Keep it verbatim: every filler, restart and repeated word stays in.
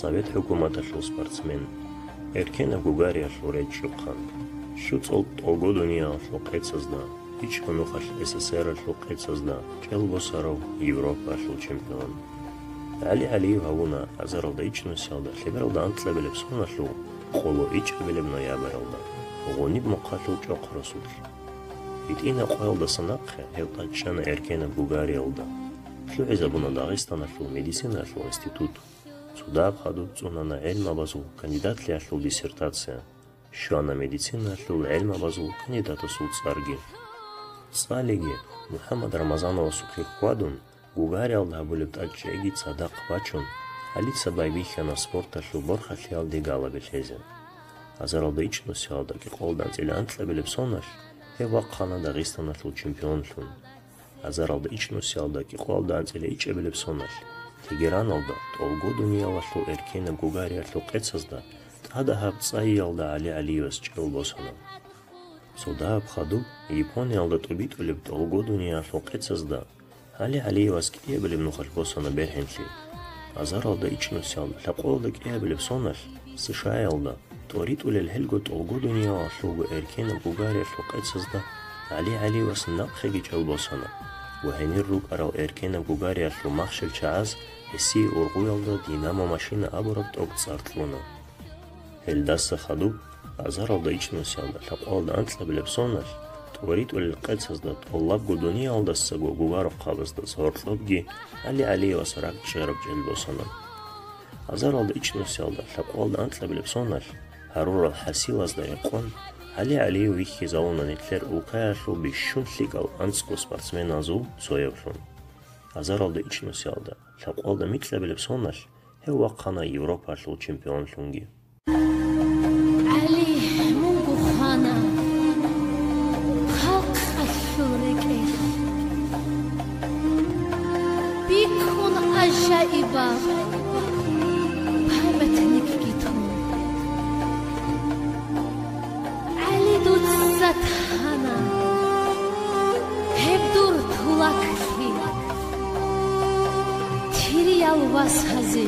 Совет хӀукуматалъул спортсмен, эркенаб гугариялъул речӀчӀухъан, щуцӀал тӀолго дуниялалъул къецазда, ичӀго нухалъ СССР-алъул къецазда чӀел босарав Европалъул чемпион. ГӀали ГӀалиев гьавуна азаралда ичӀнусиялда лъебералда анкьабилеб соналъул къоло ичӀабилеб ноябралда, гъуниб мухъалъул чӀохъ росулъ. ГьитӀинаб къоялдаса нахъе гьев тӀадчӀана эркенаб гугариялда. ЛъугӀизабуна Дагъистаналъул медицинаялъул институт. Цо дагьаб хадуб цӀунана гӀелмабазул кандидатлъиялъул диссертация. Щвана медицинаялъул гӀелмабазул кандидатасул цӀарги. ЦӀалиги, МухӀаммад Рамазановасухъе хьвадун, гугариялда гьабулеб тӀадчӀейги цадахъ бачун, гьалица байбихьана спорталъул борхалъиялде галаби лъезе. Азаралда ичӀнусиялда кӀикъоялда анцӀила анкьабилеб соналъ гьев вахъана Дагъистаналъул чемпионлъун. Азаралда ичӀнусиялда кӀикъоялда анцӀила ичӀабилеб соналъ Тегераналда тӀолго дуниялалъул эркенаб гугариялъул къецазда тӀадагьаб цӀайиялда ГӀали ГӀалиевас чӀел босана. Цо дагьаб хадуб Япониялда тӀубитӀулеб тӀолго дуниялъул къецазда ГӀали ГӀалиевас кӀиабилеб нухалъ босана бергьенлъи. Азаралда ичӀнусиялда лъабкъоялда кӀиабилеб соналъ США-ялда тӀоритӀулел гьелго тӀолго дуниялалъулго эркенаб гугариялъул къецазда ГӀали ГӀалиевас нахъеги чӀел босана ва гьенир рукӀарал эркенаб гугариялъул махщел чагӀаз гьесие ургъуялда «Динамо машина» абураб тӀокӀцӀар кьуна. Гьелдаса хадуб, азаралда ичӀнусиялда лъабкъоялда анкьабилеб соналъ, тӀоритӀулел къецазда тӀолабго дуниялдасаго гугарухъабазда гьоркьобги ГӀали ГӀалиевас ракӀчӀараб чӀел босана. Азаралда ичӀнусиялда лъабкъоялда анкьабилеб соналъ гьарурал хӀасилазда рекъон, ГӀали ГӀалиев вихьизавуна нилъер улкаялъул бищун лъикӀал анцӀго спортсменазул цоявлъун. Азаралда ичӀнусиялда лъабкъоялда микьабилеб соналъ гьев вахъана Европалъул чемпионлъунги. ГӀали, мунго хвана халкъалъул рекӀелъ. Бикун ажаибаб памятникги тун. ГӀали, дуца тана гьеб дур тулаклъи, тириял васазе.